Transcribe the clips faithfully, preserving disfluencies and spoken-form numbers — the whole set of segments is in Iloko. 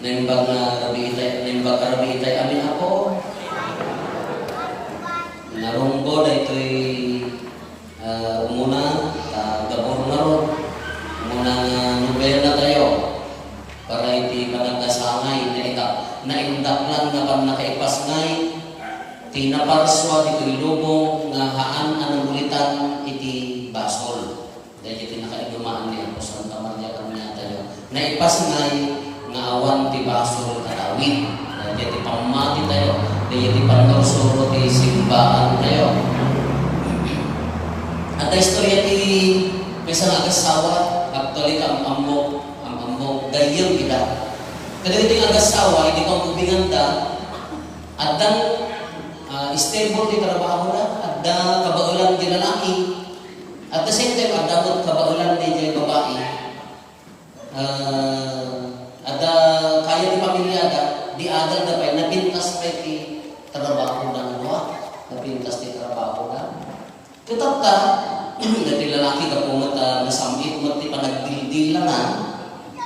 Naimbag nga rabii itay, naimbag a rabii itay amin, Apo. Narunggo daytoy, ah, umuna, ta gapu ngarud. Umuna nga nobena tayo. Para iti panagdasangay, naita-, naindaklan nga pannakaipasngay, ti naparsua ditoy lubong nga haan a namulitan iti basol. Daydiay ti nakaidumaan ni Apo Santa Maria Caniatayo. Naipasngay nga awan ti basol kadawid. Daydiay ti pammati tayo. Daydiay ti pannursuro ti simbaan tayo. Adda istorya ti maysa nga agassawa, actually, kaam-ammok, am-ammok, gayyem ida. Kadagiti nga agassawa, idi pag-ubinganda, addan, ah, stable ti trabahoda, adda kabaelan ti lalaki. At the same time, adda met kabaelan ti babai. Ah, adda kaya ti pamiliada, di adalda pay, napintas pay ti trabahoda nga dua. Napintas ti trabahoda. Ket tatta, daytoy lalaki gapu met, ah, nasam-it met ti panagdildilana,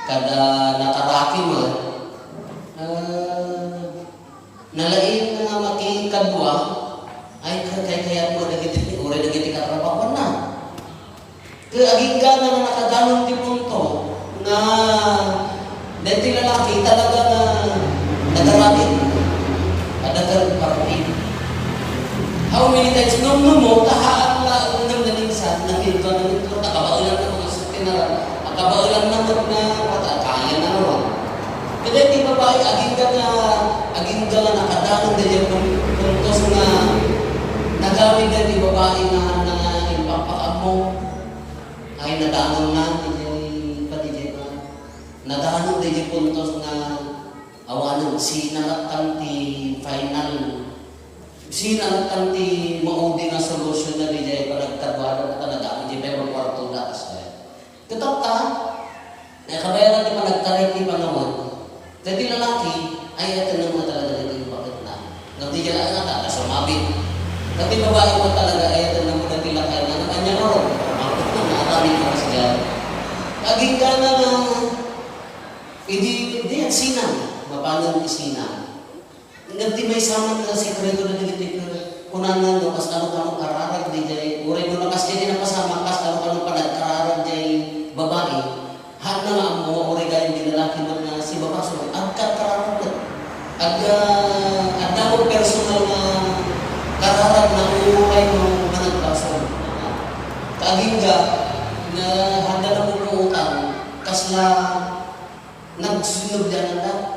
kada nakaraki met. Ah, Nalaing nga makikadua, ay, ka-, kay-, kayat mo dagiti, uray dagiti katrabahoanna. Ket agingga nga nakadanon ti punto nga daytoy lalaki talaga nga nagaramid. Adda third party. How many times? Numnum mo, tahaan la, unang naminsan, naminsan, naminsan, nakabaelan na mga sukinaran. Nakabaelan na met nga, mata, kaya na naman. Ket ti babai, agingga nga, agingga nga nakadanon daydiay pun-, puntos nga nagamit daydiay babai nga, nga impakpakaammo. Ay, nadanon na, daydiay, pa, daydiay, pa. Nadanon daydiay puntos nga awanen, sinalattan ti final, sinalattan ti maudi nga solusyon na daydiay panagkaduada, ta nadanon daydiay pay magkuarto da, kas kaya. Ket tatta, eh, kabayaran ti panagtaray ti panawen. Daytoy lalaki, ay, ayaten na talaga daytoy baketna. Ngem di jala nga ta, ta sumabit. Daytoy babai mo talaga, ayaten na mo daytoy lakayna, nga kanya mo ron. Ang aramid mo kasi dyan. Agingga nga, idi, di, agsinang. Mapanon ti sinang. Ngem ti maysa met nga sekreto dagiti kunana no, kas ano kano kararag daydiay, uray no, kas daydiay napasamak, kas ano kano panagkararag daydiay babai, haanna nga ammo nga uray gayon di lalaki met nga sibabaso, agkarkararag met. Ag-, ah, adda met personal nga kararag na uray no managbasol. Kaagingga, nga haanda napupuotan, kasla nagsinubliananda.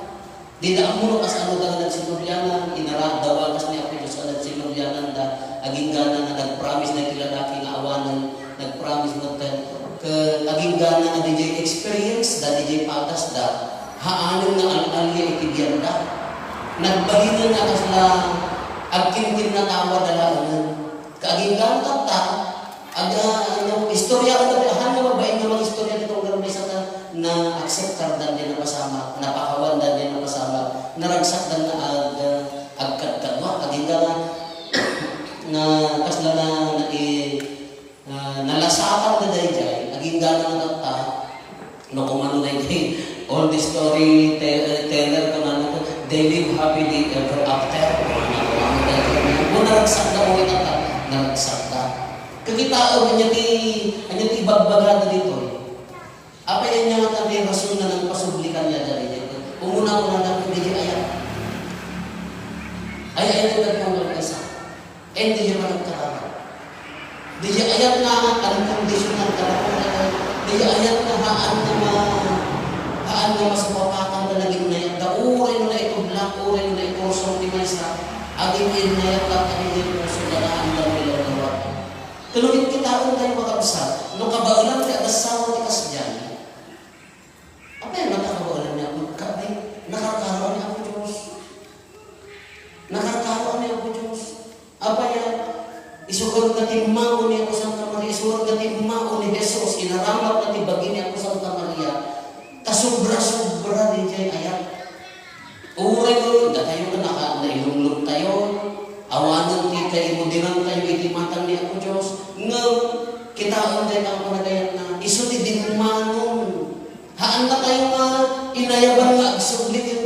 Dida ammo no kasano da nga nagsinublianan, inaradawa kas ni Apo Dios a nagsinubliananda, agingga nga nagpromise daytoy lalaki nga awanen, nagpromise met ken, ket agingga nga daydiay experience da, daydiay patas da, haanen nga al-alia iti bianda. Nagbalinen nga kasla agkinkinnatawa da laengen. Kaagingga tatta, aga, ano, istorya ko na, haan nga mabain nga mangistorya ti tunggal maysa ta, na-acceptar dan di napasamak, napakawan dan di napasamak, naragsak dan nga ag-, agkadkadua, agingga nga, nga kasla na, na, eh, ah, nalasatan da daydiay, agingga nga tatta, No, kung ano na yung old story te-, teller, kung ano to, they live happily ever after. Kung ano, kung ano na yung, kung naragsak na ulit ang ta-, naragsak na. Kakita, o, kanya ti, kanya ti ibagbaga na dito. Apa yan nga nga ti rason na nagpasubli kanya dali niya? Umuna-una na, hindi niya ayan. Ay, ayan ang nagpanggal isa. Ken daydiay panagkararag. Daydiay ayat nga unconditional nga love. Daydiay ayat nga haan nga ma-, haan nga masupapatan nga naging nayat da. Uray no naitudlak, uray no naikursong ti maysa, aging innayat latta daydiay puso da, haan nga milawlawag. Ket no kitaentayo, kakabsat, no kabaelan ti agassawa ti kasdiay, apay nga kabaelan ni Apo, ka-, ay, nakarkaro ni Apo Dios. Nakarkaro ni Apo Dios. Apay a, isu nga timmao ni Apo Santa Maria, isu nga timmao ni Jesus, inaramatna ti bagi ni Apo Santa Maria, ta sobra-sobra daydiay ayat. Uray no, datayo nga naka-, nailunglungtayo, awanen ti kaimudirantayo iti matan ni Apo Dios, ngem kitaentayo a panagayatna, isu ti dimmanon. Haannatayo nga inayaban nga agsubli ti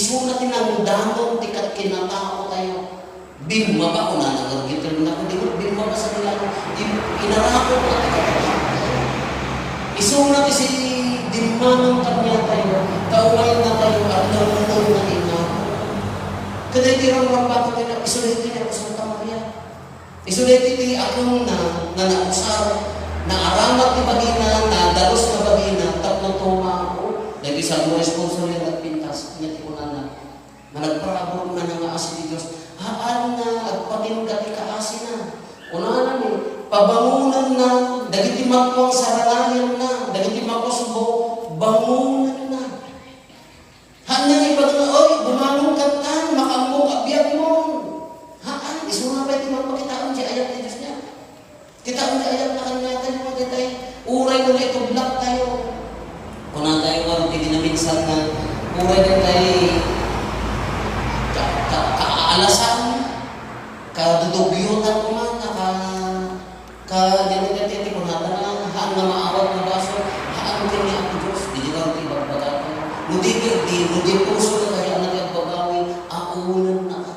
Isuna ti nangdanon ti kat-, kinataotayo. Bimmaba, kunana nga gitennako, di met bimmaba sa nila, in-, inarakot na ti kinataotayo. Isuna ti si-, dimmanon kaniatayo, ta umaynatayo, at nangunayo na ti inako. Kada iti ramrambakan tayo, isu daytoy ni Apo Santa Maria. Isu daytoy ti akemna nga nausar, naaramat ti bagina, nadalus nga bagina, tapno tumao. Dagiti Salmo responsorial nagpintas, ania ti kunana? Managparabur kunana nga asi ti Dios, haan nga agpatingga ti kaasina. Kunana ni, pabangonenna dagiti mattuang saranayanna, dagiti makusbo, bangonenna. Haan nga ibaga nga, "Oy, bumangon kantan, makaammo ka biagmo." Haan, isuna pay ti mapakitaen ti ayat ti Dios niya. Kitaen ti ayat na kaniatayo, daytay, uray no naitublak tayo. Kuna tayo nga, di na minsan nga, uray daytay ka-, ka-, kaalasan, kadudugyutan ko man, naka-, Ka-, dagiti, dagiti kunana nga, haan nga maawat nga basol, haan ken ni Apo Dios, di di lang ti ibagbagak. No di, di, di, no di puso nga kayatna ti agbabawi, aunennaka.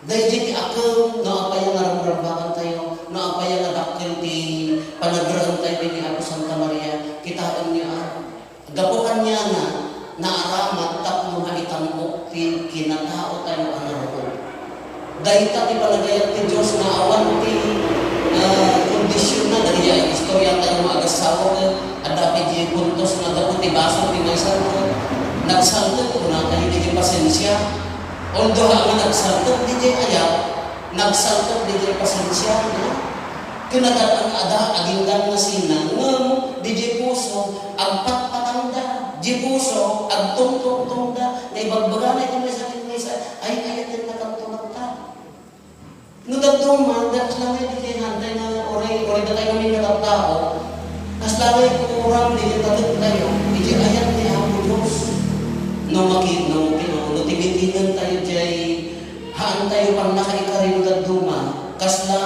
Daydi ti akem, no apay nga ramrambakan tayo, no apay nga dakkel ti panagraan tayo ni Apo Santa Maria, kitaen niyo, ah, Gapu kaniana, naaramat tapno maitam-ok ti kinataotayo a narukop. Dayta ti panagayat ti Dios nga awan ti, ah, kondisionna. Dagiti istorya tayo nga agassawa, adda pay diay puntos nga gapu ti basol ti maysa, nagsaltek, kuna tayo, diay pasensia. Although nga nagsaltek diay ayat, nagsaltek diay pasensia, no? Kinadatan ada, aginggan nga sina, ngem diay puso, agpatpatangda, diay puso, agtungtungtongda, naibagbagana iti maysa ken maysa, ay, ayatennakanto latta. No dadduma, kasla ngay diay hantay nga, uray, uray datay ngamin nga tattao, kasla ngay kuram diay tatektayo, iti ayat ni Apo Dios. No maki-, no, no, no timitingen tayo diay, haan tayo pannakaikari no dadduma, kasla,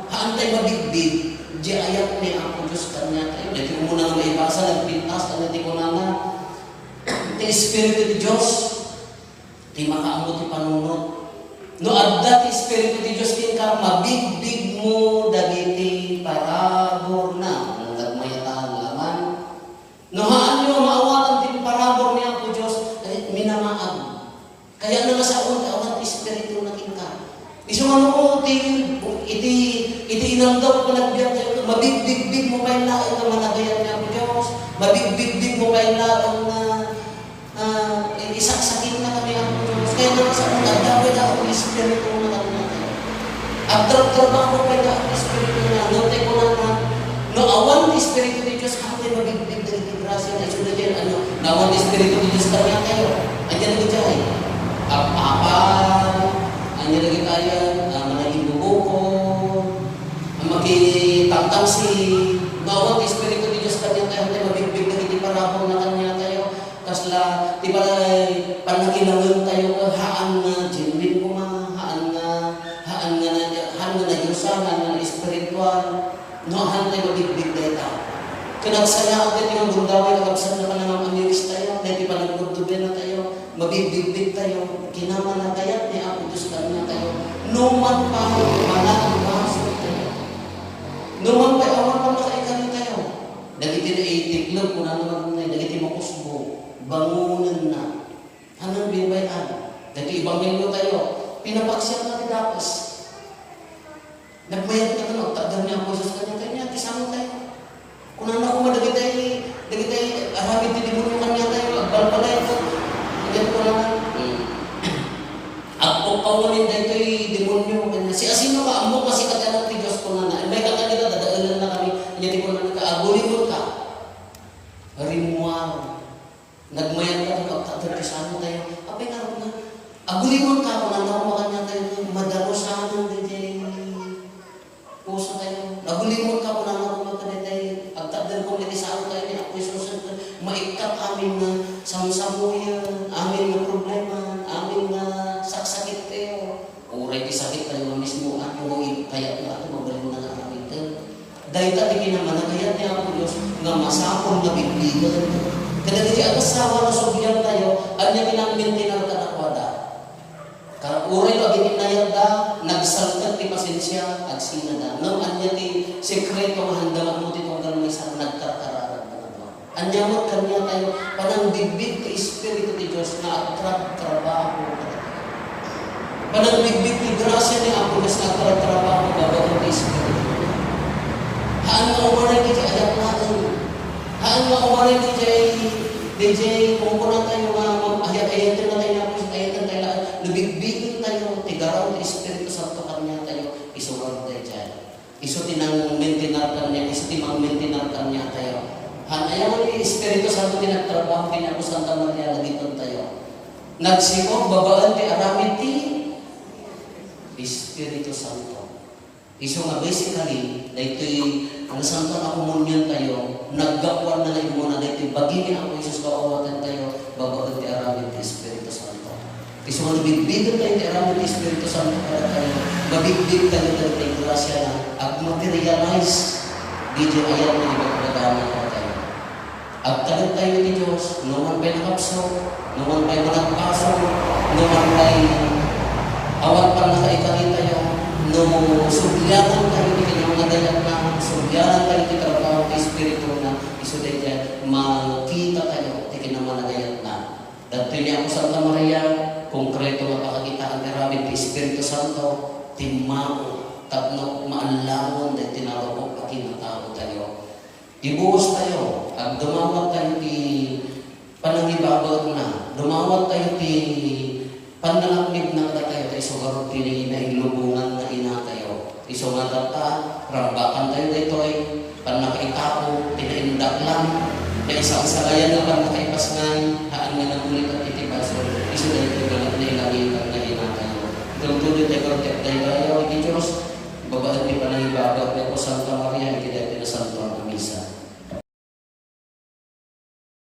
haan tayo mabigbig, diay ayat ni Apo Dios kaniatayo. Dagiti umuna nga maibasa, nagpintas, ania ti kunana? Ti Espiritu ti Dios, ti makaammo ti panunot. No adda ti Espiritu ti Dios kenka, mabigbigmo dagiti paraburna. Nagmay-at nga awan. No haanyo maawatan ti parabur ni Apo Dios, ay, minamaag. Kayatna nga saon ti awan ti Espiritu na kenka. Isu nga no ti, iti, iti inaldaw nga panagbiag tayo, mabigbigbig mo pay laeng nga managayat ni Apo Dios, mabigbigbig mo pay laeng nga, ah, isaksakit na kami Apo Dios. Kayatna nga saon, adda pay laeng ti Espiritu na kanna. Agtrabtrabaho pay laeng ti Espiritu na, no, tayo kunana, no awan ti Espiritu ti Dios, haantayo mabigbigbig dagiti grasia nga isu daydiay, ano, no awan ti Espiritu ti Dios kaniatayo. Adda dagiti ay, apapan, ania dagiti ayan, ah, managimbubuko, ah, makitangtangsi, no awan ti Espiritu ti Dios kaniatayo, haantayo mabigbig dagiti parabur na kaniatayo. Kasla, ti balay, pannakilangentayo, haan nga genuine koma, haan nga, haan nga na-, haan nga nadiosan, haan nga espiritual, no, haantayo mabigbig dayta. Ket nagsayaaw dayta nga gundaway, kakabsat, nga panangam-amiristayo, dayta ti panagdubdubennatayo, mabigbigbigtayo, kinamana kayat ni Apo Dios kaniatayo, no man pa, managbasoltayo. No man pa, awan pa makaikari tayo. Dagiti naitiklog, kunana nga, dagiti makusbo, bangonenna. Haan nga bigbay-an. Dagiti ebanghelio tayo, pinapaksianna ti dakes. Nagmayat nga agtakder ni Apo Jesus kaniatayo, ania ti sangotayo? Kunana koma dagiti, dagiti aramid ti demonio kaniatayo, agbalbaliwto. Ket kunana, hmm. Agpukkaw ngamin daytoy demonio, kaniana. Siasino nga ammok nga sika ti Anak ti Dios, kunana. Imbay ka kanita, dadaelanna kami. Ania ti kunana, agulimonka. Rimmuar. Nagmayat ka, agtakder ti sangotayo. Apay nga, agulimonka, kunana, koma kaniatayo, madalusanan daydiay pusotayo. Agulimonka, kunana, koma kadaydiay, agtakderko iti sangotayo ni Apo Jesus, maikkat amin nga samsamoyen, amin nga problema, amin nga saksakittayo. Uray ti sakittayo nga mismo, apo, kayatna, ato, mabalinna nga aramiden. Dayta ti kinamanagayat ni Apo Dios nga masapul nga bigbigen. Kadagiti agassawa, no sugyantayo, ania ti nang-maintain Inayatda, nagsaltek ti pasensia, agsinada. Ngem ania ti sekreto nga handang ammo ti tunggal maysa, nagkarkararag nga dua. Ania met kaniatayo, panangbigbig ti Espiritu ti Dios nga agtrabtrabaho kadatayo. Panangbigbig ti grasia ni Apo Dios nga agtrabtrabaho babaen ti Espiritu. Haan nga umaray ti ayat laeng. Haan nga umaray ti jay, di jay, kung kuna tayo nga, mam-, ayat-, ayaten na tayo na, ayaten tayo na, nabigbigen tayo, ti garaw ti Espiritu Santo kaniatayo, isu nga tayo jay. Isu ti nang-maintain kaniatayo, isu ti mang-maintain kaniatayo. Han, ayaw ni Espiritu Santo ti nagtrabaho, ti ni Apo Santa Maria, lagipentayo. Nagsiko, babaen ti aramid ti Espiritu Santo. Isu nga basically, daytoy, ang Santo nga Komuniontayo, naggapuan na nga immuna, daytoy bagi ni Apo Jesus nga awaten tayo, babaen ti aramid ti Espiritu Santo. Isu nga nabigbigen tayo ti aramid ti Espiritu Santo kadatayo, mabigbig tayo dagiti grasia na agmaterialize, daytoy ayan nga ibagbagana kadatayo. Agtalek tayo iti Dios, no man pay nakapsut, no man pay managpasol, no man pay awan pannakaikari tayo, no sublianan tayo iti kinamanagayatna, sublianan tayo iti trabaho ti Espiritu na, isu daydiay makita tayo iti kinamanagayatna. Dagitoy ni Apo Santa Maria, konkreto nga pakakitaan ti aramid ti Espiritu Santo, timmao, tapno maallangon dagiti narukop a kinatao tayo. Ibuos tayo, agdumawat tayo ti panangibabaetna, dumawat tayo ti pannalaknibna kadatayo, ta isu ngarud ti nailubongan nga inatayo. Isu nga tatta, rambakan tayo daytoy, pannakaitao, ti naindaklan, naisangsangayan nga pannakaipasngay, haan nga namulitan iti basol, isu daytoy nga nailangitan nga inatayo. Itultuloy tayo, ti agdaydayaw iti Dios, babaen ti panangibabaet ni Apo Santa Maria, iti daytoy nasantoan a misa.